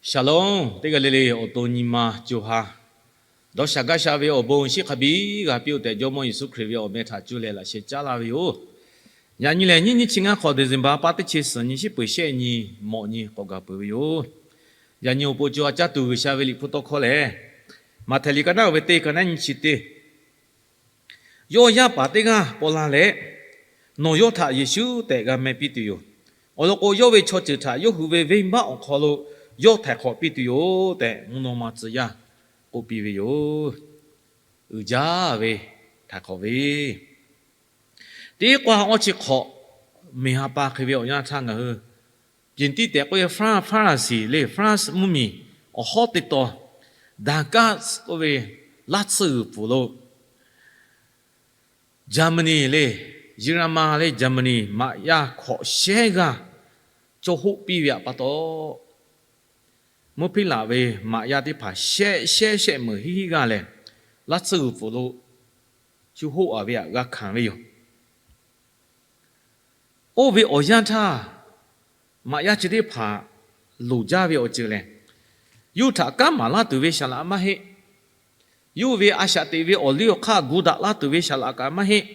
Shalom, teˇ g'aˇ le le awˬ to nyi ma co ha dawˇ sha gaˇ sha ve awˬ bon shiˉ hk'a biˇ g'a piˇ-oˆ tehꞈ, Jawˇmawˇ Yeˍsuˆ Hkriꞈ ve awˬ meh htaꞈ cuˇ leh laꞈ sheh caˉ laˇ ve yoˬ. Yaꞈ nyi lehˬ, nyiˇ nyiˇ chi ngaˇ hk'awꞈ December pa teˇ chi suhˍ nyi, shiˉ peuˬ shehˆ nyi, mawꞈ nyi k'awꞈ gaˬ peuˬ ve yoˬ. Yaꞈ nyi awˬ pon co ha caˇ tuˬ G'uiˬsha ve Liꞈ hpu tawˇ hkawˇ lehˬ, Maꞈhtehˍ liꞈ ka naˉ uiˍ ve teˇ, ka naˉ nyiˇ chi teˇ. Yawˇ yaˇ paˍ teˇ g'aˇ paw la leh, Nawˬ yawˇ htaꞈ Yeˍsuˆ tehꞈ g'a meh piˇ tuˬ yoˬ. Awˬ lawn k'o, yawˇ ve chaw ceuˬ htaꞈ yawˇ hui ve venˇbaˆ awˬ hk'aw lo yawˇ htaiˍ hk'awꞈ piˇ tuˬ yoˬ tehꞈ, mvuhˇ naw ma tcuh yaˇ k'oˆ piˇ ve yoˬ. Uiˍ jaˇ ve htaiˍ hk'awꞈ ve teˇ k'oˆ awˇ chi hk'awꞈ, miˬ ha pa hk'e ve awˬ yanˇ htaˇ ngaˬ hui Piˍ tiˇ tehꞈ k'oˆ ve Fran-, Franˍ siˍ le, France mvuhˇmiˬ awˬ hawˉ teˇ taw, Dunkerque k'oˆ ve laˇ tsuhˇ g'uiˬ pfuhˍ lo, Jaˍmaˍniˆ le, G'uiˬsha le, Jaˍmaˍniˆ maꞈ yaˇ hkawꞈ shehˉ g'aˇ cawˇ hoˆ piˇ ve pa taw, Mvuhˇ hpiˇ laꞈ ve maꞈ yaˇ teˇ hpaˍ shehˆ shehˆ shehˆ meunˍ hiˉ hiˉ g'aˇ lehˬ, laˇ tsuhˇ g'uiˬ pfuhˍ lo shu hoˆ a ve htaꞈ g'a hkanˍ ve yoˬ. Oˇ ve awˬ yanˇ htaˇ, maꞈ yaˇ chi teˇ hpaˍ loˍ jaˇ ve awˬ ceuˬ lehˬ, yawˇ hui htaꞈ kanˉ maˍ laˇ tuˬ ve saˍ laꞈ maˇ heˆ. Yawˇ hui ve a shaꞈ teꞈ ve awˬ liˇ awˬ hk'aˇ gu daꞈ laˇ tuˬ ve saˍ laꞈ kaꞈ maˇ heˆ.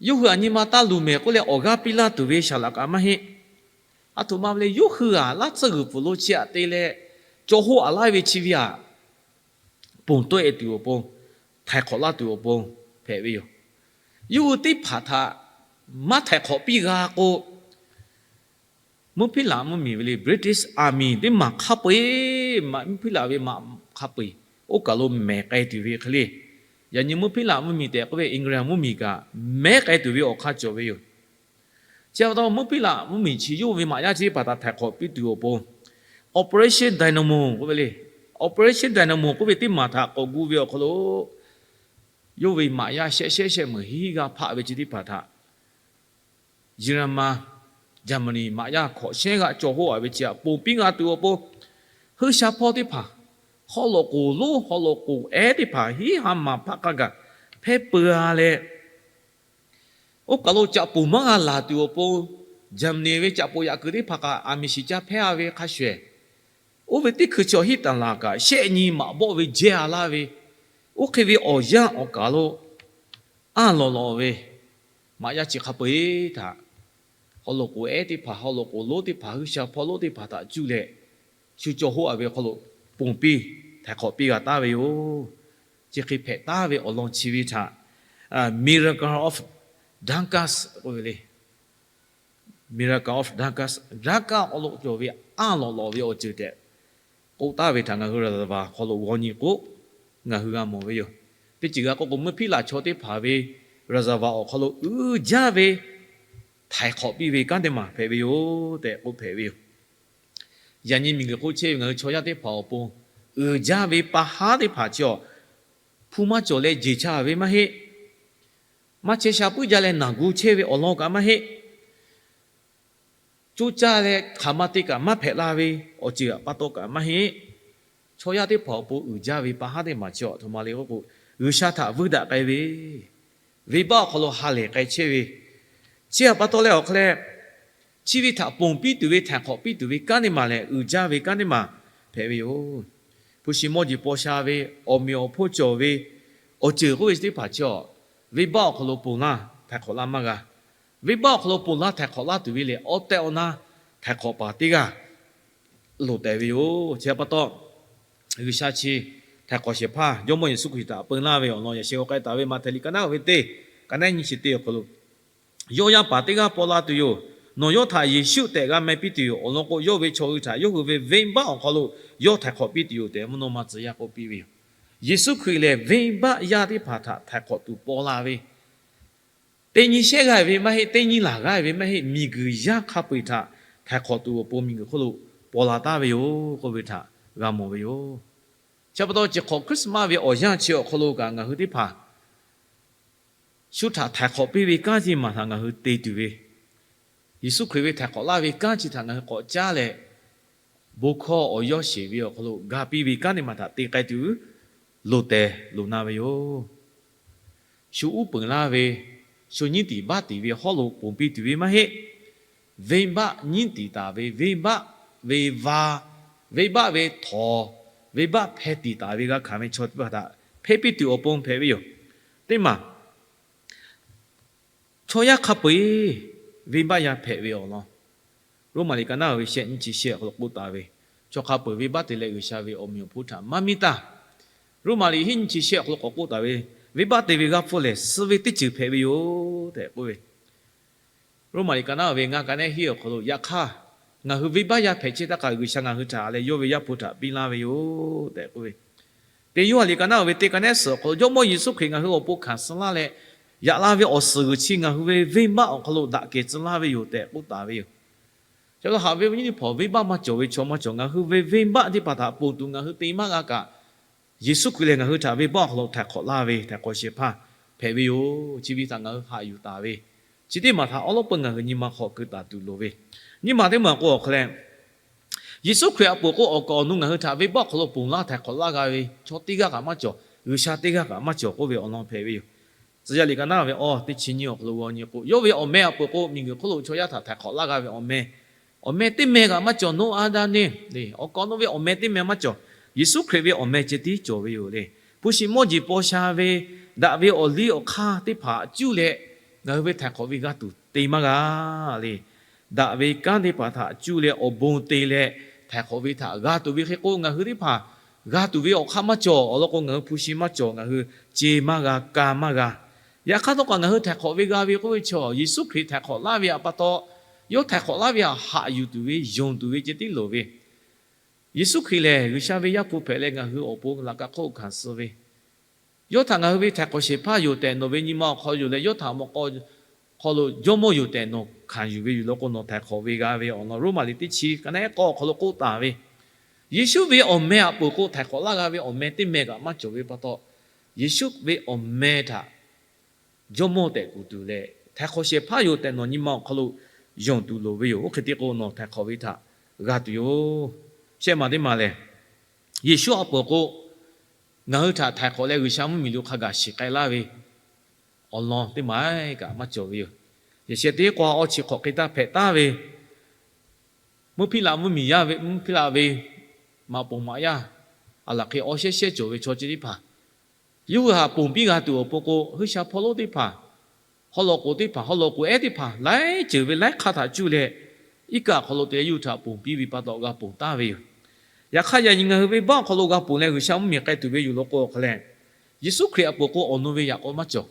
Yawˇ hui aˬ nyi ma taˇ luˬ mehˍ k'oˆ leh awˬ g'aˇ piˇ laˇ tuˬ ve saˍ laꞈ kaꞈ maˇ heˆ. Aˬ htoꞈ ma ve le, yawˇ hui aˬ laˇ tsuhˇ g'uiˬ pfuhˍ lo chi aꞈ te leh, cawˇ hoˆ a laˇ ve chi ve aꞈ, ponˬ tawˆ e tuˬ awˬ pon, htaiˍ hk'awꞈ laˇ tuˬ awˬ pon hpehꞈ ve yoˬ. Yawˇ hui teˇ hpaˍ htaꞈ maˇ htaiˍ hk'awꞈ piˇ g'a k'o, Mvuhˇ hpiˇ laꞈ mvuhˇmiˬ ve le, British Army teˇ maˬ hk'a peu-eˬ, mvuhˇ hpiˇ laꞈ ve maꞈ hk'a peu-eˬ oˇ kaˬ lo mehˍ k'ai tuˬ ve hk'e le. Yaꞈ nyi mvuhˇ hpiˇ laꞈ mvuhˇmiˬ tehꞈ k'oˆ ve England mvuhˇmiˬ kaꞈ mehˍ k'ai tuˬ ve awˬ hk'aˇ cawˬ ve yoˬ. Chi pa taw, mvuhˇ hpiˇ laꞈ mvuhˇmiˬ chi yawˇ ve maꞈ yaˇ chi teˇ hpaˍ htaꞈ htaiˍ hk'awꞈ piˇ tuˬ awˬ pon, Operation Dynamo k'oˆ ve le, Operation Dynamo k'oˆ ve teˇ maˬ htaꞈ k'awꞈ gu ve awˬ hk'aw lo, yawˇ ve maꞈ yaˇ shehˆ shehˆ shehˆ meunˍ hiˉ hiˉ g'aˇ hpaˆ ve chi teˇ hpaˍ htaꞈ G'uiˬsha, Jaˍmaˍniˆ maꞈ yaˇ hkawꞈ shehˉ g'aˇ cawˇ hoˆ a ve chi aꞈ ponˬ piˇ g'a tuˬ awˬ pon, G'uiˬsha hpawˇ teˇ hpaˍ, haw loꞈ k'oˍ lonˉ haw loꞈ k'oˍ ehˉ teˇ hpaˍ hiˉ ha maˍ hpaˆ k'aˇ gaˬ hpehˇ peu a leh, oˇ kaˬ lo caꞈ ponˬ maˇ g'a laˬ tuˬ awˬ pon, Jaˍmaˍniˆ ve caꞈ ponˬ yaꞈ kuiˬ teˇ hpaˍ kaꞈ aˬ miˍ shiˍ caˇ hpehˇ a ve hk'a shuˍ, oˇ ve teˇ hkui chaw Hiˉtaˍlaˍ kaꞈ shehˆ nyi maꞈ bawˆ ve jehˇ a laˇ ve, oˇ hk'e ve awˬ yanˇ awˬ kaˬ lo, aˉ lawꞈ lawꞈ ve maꞈ yaˇ chi hk'a peu-eˬ htaꞈ, haw loꞈ k'oˍ ehˉ teˇ hpaˍ, haw loꞈ k'oˍ lonˉ teˇ hpaˍ, G'uiˬsha hpawˇ lonˉ teˇ hpaˍ htaꞈ cuˇ leh, shu cawˇ hoˆ a ve awˬ hk'aw lo ponˬ piˇ htaiˍ hk'awꞈ piˇ g'a taˍ ve yoˬ. Chi hk'e hpehꞈ taˍ ve awˬ lawn chi ve htaꞈ, Miracle of Dunkerque k'oˆ ve le. Miracle of Dunkerque, Dunkerque awˬ lawn cawˬ ve aˉ lawꞈ lawꞈ ve awˬ ceuˬ tehꞈ k'oˆ taˍ ve htaꞈ ngaˬ hui reservoir awˬ hk'aw lo g'aw nyi k'o, ngaˬ hui g'a mawˬ ve yoˬ. Teˇ ceuˬ g'a k'oˆ k'o, mvuhˇ hpiˇ laꞈ chaw teˇ hpaˍ ve reservoir awˬ hk'aw lo uiˍ jaˇ ve htaiˍ hk'awꞈ piˇ ve kanˉ teˇ maˬ hpehꞈ ve yoˬ tehꞈ k'oˆ hpehꞈ ve yoˬ. Yaꞈ nyi miˬguiˬ hk'oˆ chehˇ ve ngaˬ hui chaw yaˇ teˇ hpaˍ awˬ pon, uiˍ jaˇ ve pa haˉ teˇ hpaˍ chi awˬ hpu maˇ cawˬ leh jeˬ cha ve maˇ heˆ. Maˇ chehˇ sha puiˉ jaˇ leh naˬ gu chehˇ ve awˬ lawn kaꞈ maˇ heˆ. Coˇ caˇ leh hk'aˬ ma te kaꞈ maˇ hpehꞈ la ve awˬ ceuˬ pa taw kaꞈ maˇ heˆ. Chaw yaˇ teˇ hpaˍ awˬ pon uiˍ jaˇ ve pa haˉ teˇ maˬ chi awˬ htoꞈ ma le k'oˆ k'o, G'uiˬsha htaꞈ vuiˇ daꞈ k'ai ve, venˇbaˆ awˬ hk'aw lo ha lehˬ k'ai chehˇ ve, chi htaꞈ pa taw leh awˬ hk'aw leh, chi ve htaꞈ ponˬ piˇ tuˬ ve, htaiˍ hk'awꞈ piˇ tuˬ ve kanˉ teˇ maˬ lehˬ, uiˍ jaˇ ve kanˉ teˇ maˬ hpehꞈ ve yoˬ. Hpu shi mawˇ jeˬ paw sha ve, awˬ meꞈ awˬ hponˇ cawˬ ve, awˬ ceuˬ k'oˆ ve chi teˇ hpaˍ chi awˬ, venˇbaˆ awˬ hk'aw lo ponˬ laˇ htaiˍ hk'awꞈ laˇ maˇ g'a. Venˇbaˆ awˬ hk'aw lo ponˬ laˇ htaiˍ hk'awꞈ laˇ tuˬ ve lehˬ, awˬ tehˬ awˬ na htaiˍ hk'awꞈ paˍ teˇ g'aˇ loˍ tehꞈ ve yoˬ. Chi htaꞈ pa taw, G'uiˬsha chi htaiˍ hk'awꞈ shehˍ hpaˇ Jawˇmawˇ Yeˍsuˆ Hkriꞈ htaꞈ peu laˇ ve awˬ lawn yaꞈ sheh g'aw k'ai taˍ ve Maꞈhtehˍ liꞈ ka naˉ uiˍ ve teˇ, ka naˉ nyi chi teˇ awˬ hk'aw lo, yawˇ yaˇ paˍ teˇ g'aˇ paw la tuˬ yoˬ. Nawˬ yawˇ htaꞈ Yeˍsuˆ tehꞈ g'a meh piˇ tuˬ yoˬ. Awˬ lawn k'o, yawˇ ve chaw hui htaꞈ yawˇ hui ve venˇbaˆ awˬ hk'aw lo yawˇ htaiˍ hk'awꞈ piˇ tuˬ yoˬ tehꞈ, mvuhˇ naw ma tcuh yaˇ k'oˆ piˇ ve yoˬ. Yeˍsuˆ Hkriꞈ lehˬ, venˇbaˆ yaˇ teˇ hpaˍ htaꞈ htaiˍ hk'awꞈ tuˬ paw la ve, teˇ nyi shehˆ g'aˇ ve maˇ heˆ, teˇ nyi laˬ g'aˇ ve maˇ heˆ, miˬguiˬ yaˇ hk'a peu-eˬ htaꞈ htaiˍ hk'awꞈ tuˬ awˬ pon miˬguiˬ hk'oˆ lo paw la taˍ ve yoˬ k'oˆ ve htaꞈ g'a mawˬ ve yoˬ. Chi pa taw, chi hk'awꞈ Christmas ve awˬ yanˇ chi awˬ hk'aw lo kaꞈ ngaˬ hui teˇ hpaˍ shu htaꞈ htaiˍ hk'awꞈ piˇ ve kanˉ teˇ maˬ htaꞈ ngaˬ hui te tuˬ ve, Yeˍsuˆ Hkriꞈ ve htaiˍ hk'awꞈ laˇ ve kanˉ chi htaꞈ ngaˬ hui k'awꞈ caˉ leh, bon hkawˇ awˬ yawˇ sheˍ ve awˬ hk'aw lo ga piˇ ve kanˉ teˇ maˬ htaꞈ te k'ai tuˬ loˍ tehˬ loˍ na ve yoˬ. Shu uˉ peunˍ laˇ ve, shu nyiˉ tiˍ baˆ tiˍ ve hawˉ lo ponˬ piˇ tuˬ ve maˇ heˆ. Venˇbaˆ nyiˉ tiˍ taˍ ve, venˇbaˆ ve va venˇbaˆ ve htawnˍ, venˇbaˆ hpeh tiˍ taˍ ve g'a hkanˍ ve chaw teˇ hpaˍ htaꞈ hpehˇ piˇ tuˬ awˬ pon hpehꞈ ve yoˬ. Teˇ maˬ, chaw yaˇ hk'a peu-eˬ venˇbaˆ yaˇ hpehꞈ ve awˬ lawn, Roˉmaꞈ liꞈ ka naˉ ve shehˆ nyiˇ chi shehˆ awˬ hk'aw lo k'oˆ taˍ ve, chaw hk'a peu-eˬ venˇbaˆ te leh G'uiˬsha ve awˬ meꞈ awˬ hponˇ htaꞈ maˇ miˇ taˇ. Roˉmaꞈ liꞈ hiˉ nyiˇ chi shehˆ awˬ hk'aw lo k'awꞈ k'oˆ taˍ ve, venˇbaˆ te ve g'aˇ hpfuhˇ lehˬ, suh ve teˇ ceuˬ hpehꞈ ve yoˬ tehꞈ k'oˆ ve, Roˉmaꞈ liꞈ ka naˉ ve ngaˇ ka nehˉ hiˉ awˬ hk'aw lo, yaꞈ hk'aˇ, ngaˬ hui venˇbaˆ yaˇ hpehꞈ chehˇ htaˇ kaꞈ G'uiˬsha ngaˬ hui htaꞈ leh yawˇ ve Yaˇ hpu htaꞈ piˇ laˇ ve yoˬ tehꞈ k'oˆ ve, Teˇ Yoˇhanˬ liꞈ ka naˉ ve teˇ ka nehˉ suhˍ awˬ hk'aw lo Jawˇmawˇ Yeˍsuˆ Hkriꞈ ngaˬ hui awˬ pon hkanˍ suh laˇ leh, yaꞈ la ve awˬ suhˍ g'uiˬ chi ngaˬ hui ve venˇbaˆ awˬ hk'aw lo daꞈ kehˬ tcuh laˇ ve yoˬ tehꞈ k'oˆ taˍ ve yoˬ. Chi pa taw haꞈ ve awˬ viˉ awˬ nyi teˇ hpaˍ, venˇbaˆ maˇ cawˬ ve chaw maˇ cawˬ, ngaˬ hui ve venˇbaˆ teˇ hpaˍ htaꞈ ponˬ tuˬ ngaˬ hui te maˇ g'a kaꞈ, Yeˍsuˆ Hkriꞈ lehˬ ngaˬ hui htaꞈ venˇbaˆ awˬ hk'aw lo htaiˍ hk'awꞈ laˇ ve htaiˍ hk'awꞈ shehˍ hpaˇ hpehꞈ ve yoˬ. Chi ve htaꞈ ngaˬ hui haꞈ yuˬ taˍ ve, chi teˇ maˬ htaꞈ awˉ lawˉ peu ngaˬ hui nyi ma hk'aw keu taˍ tuˬ loˍ ve, nyi ma teˇ maˬ k'o awˬ hk'aw leh, Yeˍsuˆ Hkriꞈ aꞈ poˍ k'o, awˬ kaˍ awˬ nu ngaˬ hui htaꞈ venˇbaˆ awˬ hk'aw lo ponˬ laˇ htaiˍ hk'awꞈ laˇ g'a ve chaw teˇ g'aˇ kaꞈ maˇ cawˬ, G'uiˬsha teˇ g'aˇ kaꞈ maˇ cawˬ k'oˆ ve awˬ lawn hpehꞈ ve yoˬ. Tcuh yaˇ liꞈ ka naˉ ve awˇ teˇ chi nyiˇ awˬ hk'aw lo g'aw nyi k'o, yawˇ ve awˬ meh aꞈ poˍ k'o, miˬguiˬ hk'oˆ lo chaw yaˇ htaꞈ htaiˍ hk'awꞈ laˇ g'a ve awˬ meh, awˬ meh teˇ meh kaꞈ maˇ cawˬ. Noˉaꞈ, Aˍdanˍ, awˬ kaˍ awˬ nu ve awˬ meh teˇ meh maˇ cawˬ. Yeˍsuˆ Hkriꞈ ve awˬ meh ceh tiˉ cawˬ ve yoˬ le. Hpu shi mawˇ jeˬ paw sha ve, daꞈ ve awˬ liˇ awˬ hk'aˇ teˇ hpaˍ cuˇ leh ngaˬ hui ve htaiˍ hk'awꞈ ve g'a tuˬ te maˇ g'a le. Daꞈ ve kanˉ teˇ hpaˍ htaꞈ cuˇ leh awˬ bon te leh htaiˍ hk'awꞈ ve htaꞈ g'a tuˬ ve hk'e k'o, ngaˬ hui teˇ hpaˍ g'a tuˬ ve awˬ hk'aˇ maˇ cawˬ. Awˬ lawn k'o, ngaˬ hui hpu shi maˇ cawˬ, ngaˬ hui ce maˇ g'a, ka maˇ g'a. Yaꞈ hk'aˇ htawˇ kaꞈ ngaˬ hui htaiˍ hk'awꞈ ve g'a ve k'oˆ ve chaw, Yeˍsuˆ Hkriꞈ htaiˍ hk'awꞈ laˇ ve aꞈ pa taw, yawˇ htaiˍ hk'awꞈ laˇ ve aꞈ haꞈ yuˬ tuˬ ve, yonˍ tuˬ ve ceh tiˉ loˍ ve, Yeˍsuˆ Hkriꞈ lehˬ G'uiˬsha ve Yaˇ hpu hpehꞈ leh ngaˬ hui awˬ pon laꞈ ka hk'oˆ hkanˍ suh ve, yawˇ htaꞈ ngaˬ hui ve htaiˍ hk'awꞈ shehˍ hpaˇ yoˬ tehꞈ nawˬ ve nyi ma awˬ hk'aw lo leh, yawˇ htaꞈ mawꞈ k'aw hk'aw lo Jawˇmawˇ yoˬ tehꞈ nawˬ hkanˍ yuˬ ve yoˬ law k'o, nawˬ htaiˍ hk'awꞈ ve g'a ve awˬ lawn Roˉmaꞈ liꞈ teˇ chi ka naˉ ehˉ k'awˇ awˬ hk'aw lo k'oˆ taˍ ve, Yeˍsuˆ ve awˬ meh aꞈ poˍ k'o htaiˍ hk'awꞈ laˇ g'a ve awˬ meh teˇ meh kaꞈ maˇ cawˬ ve pa taw, Yeˍsuˆ ve awˬ meh htaꞈ Jawˇmawˇ tehꞈ kuˬ tuˬ leh, htaiˍ hk'awꞈ shehˍ hpaˇ yoˬ tehꞈ nawˬ nyi ma awˬ hk'aw lo yonˍ tuˬ loˍ ve yoˬ. Oˇ hk'e te k'o, nawˬ htaiˍ hk'awꞈ ve htaꞈ g'a tuˬ yoˬ. Shehˆ maˬ teˇ maˬ lehˬ, Yeˍsuˆ aꞈ poˍ k'o, ngaˬ hui htaꞈ htaiˍ hk'awꞈ leh G'uiˬsha mvuhˇmiˬ lo hk'a gaˬ shiˍ k'ai laˇ ve awˬ lawn teˇ maˬ kaꞈ maˇ cawˬ ve yoˬ. Yaꞈ sheh teˇ k'o, awˇ chi hk'awꞈ hk'e taˇ hpehꞈ taˍ ve, mvuhˇ hpiˇ laꞈ mvuhˇmiˬ yaˇ ve, mvuhˇ hpiˇ laꞈ ve maꞈ poˍ maꞈ yaˇ, aˬ laˬ hk'e awˇ shehˉ shehˉ cawˬ ve chaw ceh teˇ hpaˍ, yawˇ hui htaꞈ ponˬ piˇ g'a tuˬ awˬ pon k'o, G'uiˬsha hpawˇ lonˉ teˇ hpaˍ, haw law k'oˍ teˇ hpaˍ, haw law k'oˍ ehˉ teˇ hpaˍ laiˉ ceuˬ ve laiˉ hk'aˇ htaꞈ cuˇ leh, iˉ kaˆ awˬ hk'aw lo te leh yawˇ hui htaꞈ ponˬ piˇ ve pa taw g'a ponˬ taˍ ve yoˬ. Yaꞈ hk'aˇ, yaꞈ nyi ngaˬ hui venˇbaˆ awˬ hk'aw lo g'a ponˬ leh G'uiˬsha mvuhˇmiˬ k'ai tuˬ ve yoˬ law k'o awˬ hk'aw leh, Yeˍsuˆ Hkriꞈ aꞈ poˍ k'o awˬ nu ve yaꞈ k'aw maˇ cawˬ.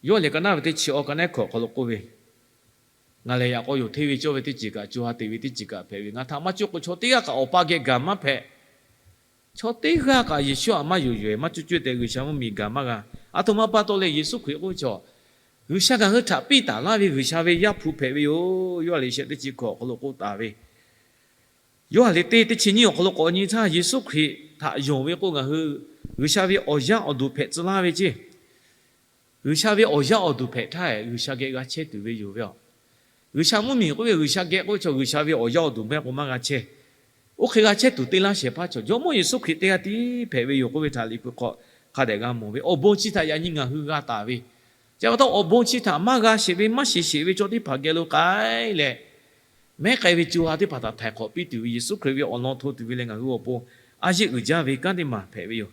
Yawˇ lehˬ ka naˉ ve teˇ chi awˇ ka naˉ hkawꞈ awˬ hk'aw lo k'oˆ ve, Ngaˬ lehˬ yaꞈ k'aw yoˬ, hteˇ ve cawˇ ve teˇ ceuˬ kaꞈ, co ha teꞈ ve teˇ ceuˬ kaꞈ hpehꞈ ve, ngaˬ htaꞈ maˇ cuˇ k'o chaw teˇ g'aˇ kaꞈ Awˬ pa geh gaˬ maˇ hpehꞈ. Chaw teˇ g'aˇ kaꞈ Yeˍsuˆ htaꞈ maˇ yonˍ yonˍ, maˇ cuˇ cuˇ tehꞈ G'uiˬsha mvuhˇmiˬ gaˬ maˇ g'a. Aˬ htoꞈ ma pa taw leh Yeˍsuˆ Hkriꞈ k'oˆ ve chaw, G'uiˬsha ngaˬ hui htaꞈ piˇ taˍ laˇ ve G'uiˬsha ve Yaˇ hpu hpehꞈ ve yoˬ. Yawˇ ha lehˬ shehˆ teˇ chi hkawꞈ awˬ hk'aw lo k'oˆ taˍ ve, Yawˇ ha lehˬ teˇ teˇ chi nyiˇ awˬ hk'aw lo k'awꞈ nyi htaˇ, Yeˍsuˆ Hkriꞈ htaꞈ yonˍ ve k'o, ngaˬ hui G'uiˬsha ve awˬ yaˇ awˬ duˬ hpehꞈ tcuh laˇ ve ceˇ. G'uiˬsha ve awˬ yaˇ awˬ duˬ hpehꞈ htaˇ, G'uiˬsha geh g'a chehˇ tuˬ ve yoˬ ve a. G'uiˬsha mvuhˇmiˬ k'oˆ ve, G'uiˬsha geh k'oˆ ve chaw, G'uiˬsha ve awˬ yaˇ awˬ duˬ mehˆ k'o maˇ g'a chehˇ. Oˇ hk'e g'a chehˇ tuˬ te laˇ shehˍ hpaˇ chaw, Jawˇmawˇ Yeˍsuˆ Hkriꞈ teˇ g'aˇ tiˉ hpehꞈ ve yoˬ k'oˆ ve htaꞈ Liꞈ hpu hk'aw hk'a dehꞈ g'a mawˬ ve. Awˬ bon chi htaꞈ yaꞈ nyi ngaˬ hui g'a taˍ ve, chi pa taw awˬ bon chi htaꞈ maˇ g'a sheˍ ve, maˇ shiˍ sheˍ ve chaw teˇ hpaˍ geh lo k'ai leh, mehˉ k'ai ve co ha teˇ hpaˍ htaꞈ htaiˍ hk'awꞈ piˇ tuˬ ve, Yeˍsuˆ Hkriꞈ ve awˬ lawn hto tuˬ ve leh ngaˬ hui awˬ pon a yeˆ uiˍ jaˇ ve kanˉ teˇ maˬ hpehꞈ ve yoˬ.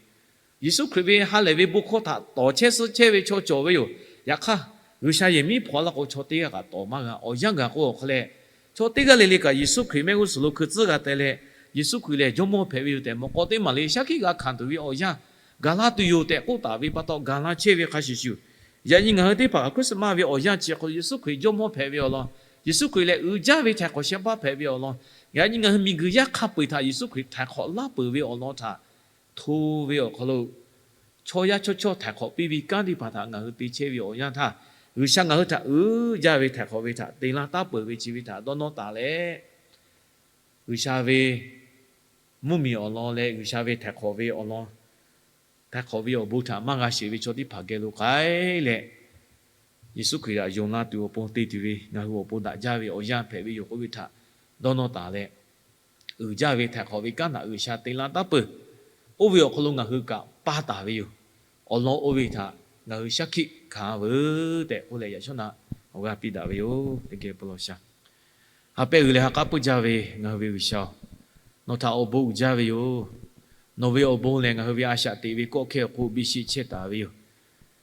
Yeˍsuˆ Hkriꞈ ve ha lehˬ ve bon hkawˇ htaꞈ tawˍ chehˇ suhˉ chehˇ ve chaw cawˬ ve yoˬ. Yaꞈ hk'aˇ, G'uiˬsha yehˬ miˉ hpaw laˇ k'o, chaw teˇ g'aˇ kaꞈ tawˍ maˇ g'a. Awˬ yanˇ gaˬ k'o awˬ hk'aw leh, chaw teˇ g'aˇ le le kaꞈ Yeˍsuˆ Hkriꞈ mehˆ g'uˇ suhˍ lo hkui tcuhˉ g'a teh leh, Yeˍsuˆ Hkriꞈ lehˬ Jawˇmawˇ hpehꞈ ve yoˬ tehꞈ mawꞈ k'aw teˇ maˬ le shaˉ hkiˆ g'a hkanˍ tuˬ ve awˬ yanˇ gaˬ la tuˬ yoˬ tehꞈ k'oˆ taˍ ve pa taw, gaˬ la chehˇ ve hk'a shuˍ shuˍ, yaꞈ nyi ngaˬ hui teˇ hpaˍ Christmas ve awˬ yanˇ chi hk'aw lo Yeˍsuˆ Hkriꞈ Jawˇmawˇ hpehꞈ ve awˬ lawn, Yeˍsuˆ Hkriꞈ lehˬ uiˍ jaˇ ve htaiˍ hk'awꞈ shehˍ hpaˇ hpehꞈ ve awˬ lawn, yaꞈ nyi ngaˬ hui miˬguiˬ yaˇ hk'a peu-eˬ htaꞈ Yeˍsuˆ Hkriꞈ htaiˍ hk'awꞈ laˇ peuˬ ve awˬ lawn htaꞈ hto ve awˬ hk'aw lo, chaw yaˇ chawˇ chawˇ htaiˍ hk'awꞈ piˇ ve kanˉ teˇ hpaˍ htaꞈ ngaˬ hui te chehˇ ve awˬ yanˇ htaˇ, G'uiˬsha ngaˬ hui htaꞈ uiˍ jaˇ ve htaiˍ hk'awꞈ ve htaꞈ te laˇ taˉ peuˬ ve chi ve htaꞈ dawˇ nawˇ taˍ leh, G'uiˬsha ve mvuhˇmiˬ awˬ lawn leh G'uiˬsha ve htaiˍ hk'awꞈ ve awˬ lawn, htaiˍ hk'awꞈ ve awˬ bon htaꞈ maˇ g'a sheˍ ve chaw teˇ hpaˍ geh lo k'ai leh, Yeˍsuˆ Hkriꞈ htaꞈ yonˍ la tuˬ awˬ pon te tuˬ ve ngaˬ hui awˬ pon daꞈ jaˇ ve awˬ yanˇ hpehꞈ ve yoˬ k'oˆ ve htaꞈ dawˇ nawˇ taˍ leh, uiˍ jaˇ ve htaiˍ hk'awꞈ ve kanˉ htaꞈ G'uiˬsha te laˇ taˉ peuˬ. Oˇ ve awˬ hk'aw lo ngaˬ hui kaꞈ paˇ taˍ ve yoˬ. Awˬ lawn oˇ ve htaꞈ ngaˬ hui shaˉ hkiˆ hkanˍ veuˬ tehꞈ k'oˆ leh, yaꞈ shawˉ naꞈ awˬ g'aˇ piˇ daꞈ ve yoˬ. Teˇ geh pa law sha. Ha pehˇ g'uiˬ leh ha k'aˉ puiˉ jaˇ ve ngaˬ hui ve G'uiˬsha-oˬ, Nawˬ htaꞈ awˬ bon uiˍ jaˇ ve yoˬ. Nawˬ ve awˬ bon lehˬ, ngaˬ hui ve a shaꞈ teꞈ ve kawˆ hkehˇ awˬ hk'oˆ biˇ sheˆ chehˇ taˍ ve yoˬ.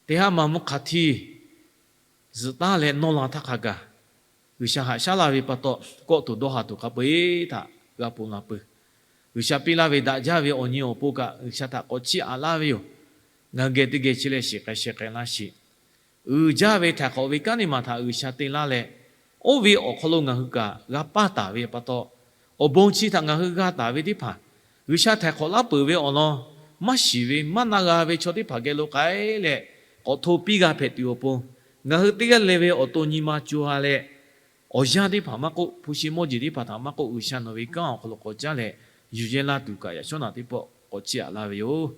Teˇ haˉ ma mvuhˇ hk'a htiˇ zuhꞈ taˉ leh nawˇ la htaˇ hk'a gaˬ, G'uiˬsha haꞈ shaˉ laˇ ve pa taw, kawˆ tuˬ dawˇ ha tuˬ hk'a peu-eˬ htaꞈ g'a ponˬ la peuˬ. G'uiˬsha piˇ laˇ ve daꞈ jaˇ ve awˬ nyi awˬ pon kaꞈ, G'uiˬsha htaꞈ k'awꞈ chiˇ aꞈ laˇ ve yoˬ. Ngaˬ hui geh teˇ geh chi leh shiˍ k'ai sheh k'ai laˇ sheˍ. Uiˍ jaˇ ve htaiˍ hk'awꞈ ve kanˉ neˇ maˬ htaꞈ G'uiˬsha te laˇ leh, oˇ ve awˬ hk'aw lo ngaˬ hui kaꞈ g'a paˇ taˍ ve pa taw, awˬ bon chi htaꞈ ngaˬ hui g'a taˍ ve teˇ hpaˍ, G'uiˬsha htaiˍ hk'awꞈ laˇ peuˬ ve awˬ lawn maˇ shiˍ ve maˇ na g'a ve chaw teˇ hpaˍ geh lo k'ai leh, k'awꞈ hto piˇ g'a hpehꞈ tuˬ awˬ pon, ngaˬ hui teˇ g'aˇ le ve awˬ to nyi ma co ha leh, awˬ yanˇ teˇ hpaˍ maˇ k'oˆ, hpu shi mawˇ jeˬ teˇ hpaˍ htaꞈ maˇ k'oˆ, G'uiˬsha nawˬ ve kanˉ awˬ hk'aw lo k'awꞈ caˉ leh yuˬ yehˇ laˇ tuˬ kaꞈ yaꞈ shawˉ naꞈ teˇ pawˆ k'awꞈ chiˇ aꞈ laˇ ve yoˬ.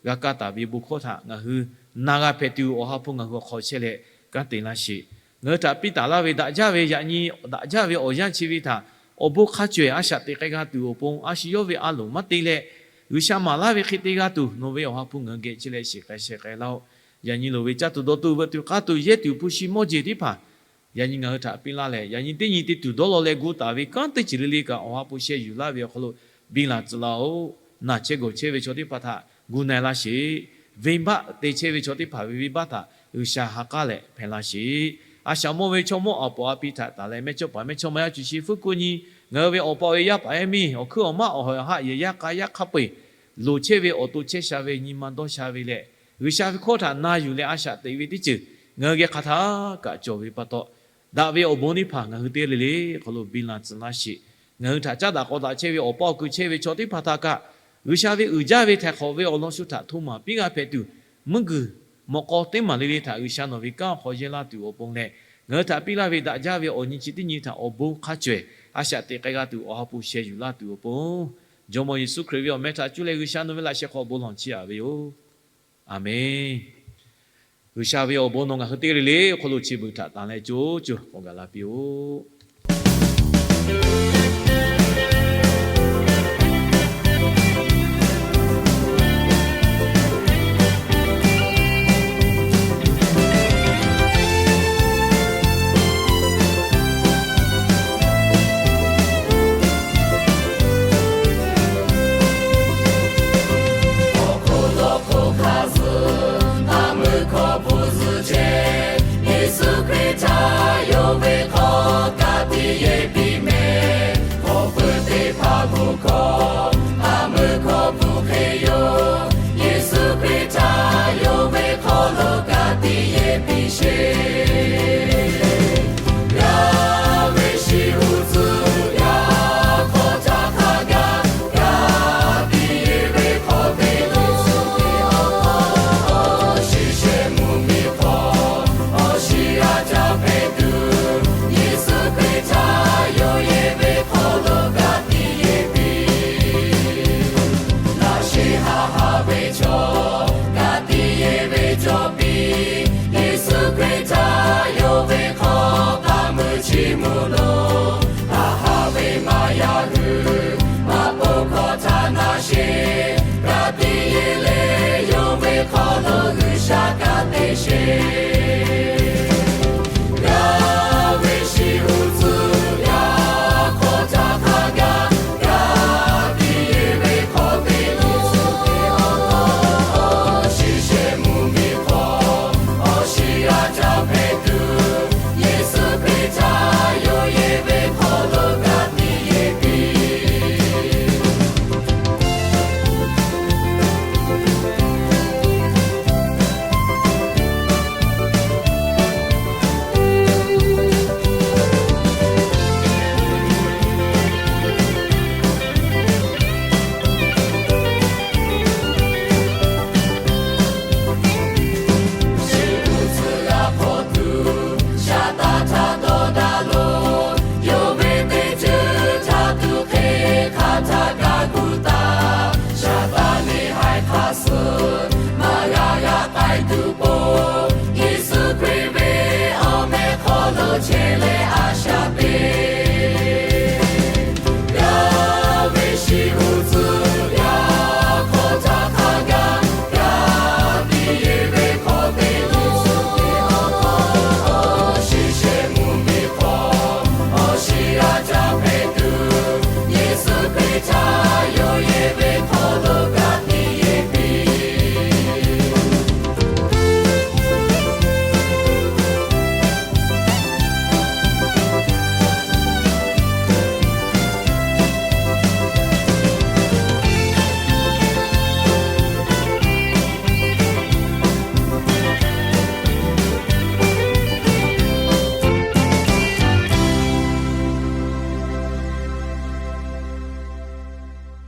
G'a kaˇ taˍ ve bon hkawˇ htaꞈ ngaˬ hui na g'a hpehꞈ tuˬ, Awˬ ha hpu ngaˬ hui awˬ hk'aw chehˇ leh kanˉ te laˇ sheˍ. Ngaˬ hui htaꞈ piˇ taˍ laˇ ve daꞈ jaˇ ve yaꞈ nyi daꞈ jaˇ ve awˬ yanˇ chi ve htaꞈ awˬ bon hk'a cawehˬ a shaꞈ teꞈ k'ai g'a tuˬ awˬ pon, a shu yawˇ ve a loˍ maˇ te leh, G'uiˬsha maˍ laˇ ve hk'e te g'a tuˬ, nawˬ ve Awˬ ha hpu ngaˬ hui geh chi leh shiˍ k'ai sheh k'ai laˇ-oˆ. Yaꞈ nyi loˍ ve caˇ tuˬ dawˬ tuˬ veuꞈ tuˬ k'a tuˬ yehˇ tuˬ hpu shi mawˇ jeˬ teˇ hpaˍ, yaꞈ nyi ngaˬ hui htaꞈ piˇ laˇ leh, yaꞈ nyi teˇ nyi te tuˬ dawˇ law leh gu taˍ ve kanˉ teˇ ceuˬ le le kaꞈ, Awˬ ha hpu sheh yuˬ laˇ ve awˬ hk'aw lo biˇ la tcuh laˇ-oˆ. Naˬ chehˇ gawˬ chehˇ ve chaw teˇ hpaˍ htaꞈ gu na-e laˇ sheˍ. Venˇbaˆ te chehˇ ve chaw teˇ hpaˍ ve venˇbaˆ htaꞈ G'uiˬsha ha k'aˉ leh hpehꞈ laˇ sheˍ. A shaꞈ mawˇ ve chaw mawˇ awˬ pa awˬ pi htaꞈ taˍ leh mehˇchawˇpaˍ mehˇchawˇma yaˇ cuˬ shi fuˉ kuˆ nyi, ngaˬ hui ve awˬ pa awˬ e yaˇ paˍ yaˇ miˇ awˬ hkuiˉ awˬ maˆ awˬ hawehˬ awˬ haˆ yehˬ yaˇ k'a yaˇ hk'a peu-eˬ loˍ chehˇ ve awˬ to chehˇ sha ve nyi ma dawˇ sha ve leh, G'uiˬsha ve hkawˇ htaꞈ na yuˬ leh a shaꞈ teꞈ ve teˇ ceuˬ ngaˬ hui geh hk'aˬ htaˇ kaꞈ cawˬ ve pa taw, daꞈ ve awˬ bon teˇ hpaˍ ngaˬ hui teˇ g'aˇ le le hk'aw lo biˇ la tcuh laˇ sheˍ. Ngaˬ hui htaꞈ caˉ daꞈ k'aw daꞈ chehˇ ve awˬ pa awˬ kuiˬ chehˇ ve chaw teˇ hpaˍ htaꞈ kaꞈ, G'uiˬsha ve uiˍ jaˇ ve htaiˍ hk'awꞈ ve awˬ lawn shu htaꞈ hto maˍ piˇ g'a hpehꞈ tuˬ, mvuhˇ guiˬ mawꞈ k'aw teˇ maˬ le le htaꞈ G'uiˬsha nawˬ ve kanˉ awˬ hk'aw yehˇ laˇ tuˬ awˬ pon leh, ngaˬ hui htaꞈ piˇ laˇ ve daꞈ jaˇ ve awˬ nyi chi teˇ nyi htaꞈ awˬ bon hk'a cawehˬ a shaꞈ teꞈ k'ai g'a tuˬ, Awˬ ha hpu sheh yuˬ laˇ tuˬ awˬ pon, Jawˇmawˇ Yeˍsuˆ Hkriꞈ ve awˬ meh htaꞈ cuˇ leh G'uiˬsha nawˬ ve laꞈ sheh hk'aw bon lawˬ chiˇ aꞈ ve yoˬ. Aˬmenˍ. G'uiˬsha ve awˬ bon nawˬ ngaˬ hui teˇ g'aˇ le le awˬ hk'aw lo chi beuꞈ htaꞈ tanˍ leh co co k'awꞈ gaˬ la piˇ-oˆ.